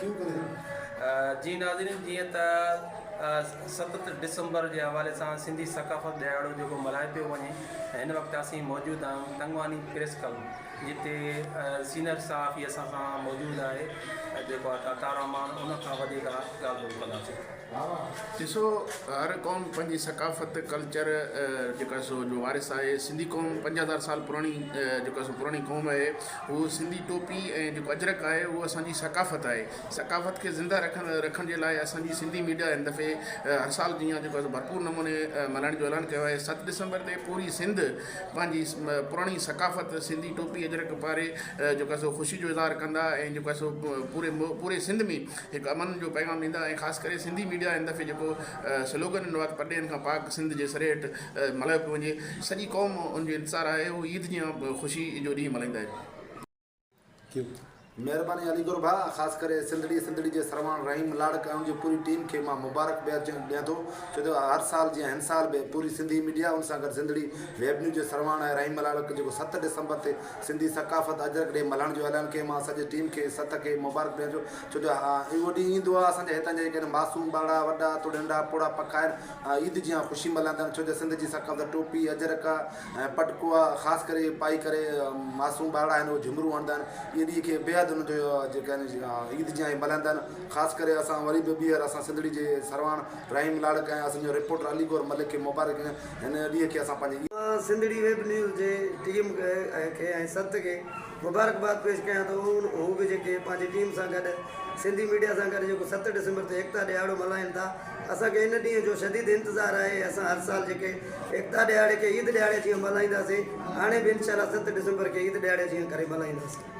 جي ناظرين جيئن ته 7 ڊسمبر جي حوالي سان سنڌي ثقافت ڏهاڙو جيڪو ملهايو پيو وڃي هن وقت اسين موجود آهيون تنگواني پريس ڪلب جتي سينئر صحافي اسان سان موجود آهي جيڪو عطا الرحمان ان کان وڌيڪ ڳالهه ٻولهه ڪنداسين. ڏسو هر قوم پنهنجي ثقافت ڪلچر جيڪا سو جو وارث آهي سنڌي قوم 5000 سال پراڻي جيڪا سو پراڻي قوم آهي هو سنڌي ٽوپي ۽ جيڪو اجرڪ آهي اهو اسانجي ثقافت آهي ثقافت کي زنده رکڻ رکڻ جي لاء اسانجي سنڌي ميڊيا هن دفعي هر سال جيئن جيڪو آهي ڀرپور نموني ملهائڻ جو اعلان ڪيو آهي 7 ڊسمبر تي پوري سنڌ پنهنجي پراڻي ثقافت سنڌي ٽوپي اجرڪ پاري جيڪو آهي سو خوشي جو اظهار ڪندا ۽ جيڪو آهي سو پوري پوري سنڌ ۾ هڪ امن جو پيغام ڏيندا ۽ خاص ڪري سنڌي ميڊيا هن دفعي جيڪو سلوگن ڏنو آهي ته پرڏيهين کان پاڪ سنڌ جي سري هيٺ ملهايو پيو وڃي سڄي قوم ان جو انتظار آهي هو عيد جيان خوشي جو ڏينهن ملهائيندا آهن. مهرباني علي گل ڀاء خاص ڪري سنڌڙي سنڌڙي جي سرواڻ رحيم لاڙڪ ۽ ان جي پوري ٽيم کي مان مبارڪ باد ڏيان ٿو ڇو ته هر سال جيان هن سال به پوري سنڌي ميڊيا ان سان گڏ سنڌڙي ويب نيوز جي سرواڻ ۽ رحيم لاڙڪ جيڪو 7 ڊسمبر تي سنڌي ثقافت اجرڪ ڊي ملهائڻ جو اعلان ڪيو مان سڄي ٽيم کي ست کي مبارڪ ڏيان ٿو ڇو جو اهو ڏينهن ايندو آهي اسان جا هتان جا جيڪي معصوم ٻارڙا وڏا توڙي ننڍا پوڙها پکا آهن عيد جيان خوشي ملهائيندا آهن ڇو جو سنڌ جي ثقافت ٽوپي اجرڪ ۽ پٽڪو خاص ڪري پائي ڪري معصوم ٻارڙا آهن اهي جهمرون هڻندا آهن اهي ڏينهن کي بيحد ان جو جيڪا آهن عيد جيان ئي ملهائيندا آهن خاص ڪري اسان وري به ٻيهر اسان سنڌڙي جي سرواڻ رحيم لاڙڪ ۽ اسان جو رپورٽر علي گوهر ملڪ کي مبارڪ ڏيون هن ڏينهن کي اسان پنهنجي. مان سنڌڙي ويب نيوز جي ٽيم کي ۽ ست کي مبارڪباد پيش ڪيان ٿو هو به جيڪي پنهنجي ٽيم سان گڏ سنڌي ميڊيا سان گڏ جيڪو 7 ڊسمبر تي ايڪتا ڏهاڙو ملهائين ٿا اسان کي ان ڏينهن جو شديد انتظار آهي اسان هر سال جيڪي ايڪتا ڏهاڙي کي عيد ڏهاڙي جيان ملهائينداسين هاڻي به انشاء الله 7 ڊسمبر کي عيد ڏهاڙي جيان ڪري ملهائينداسين.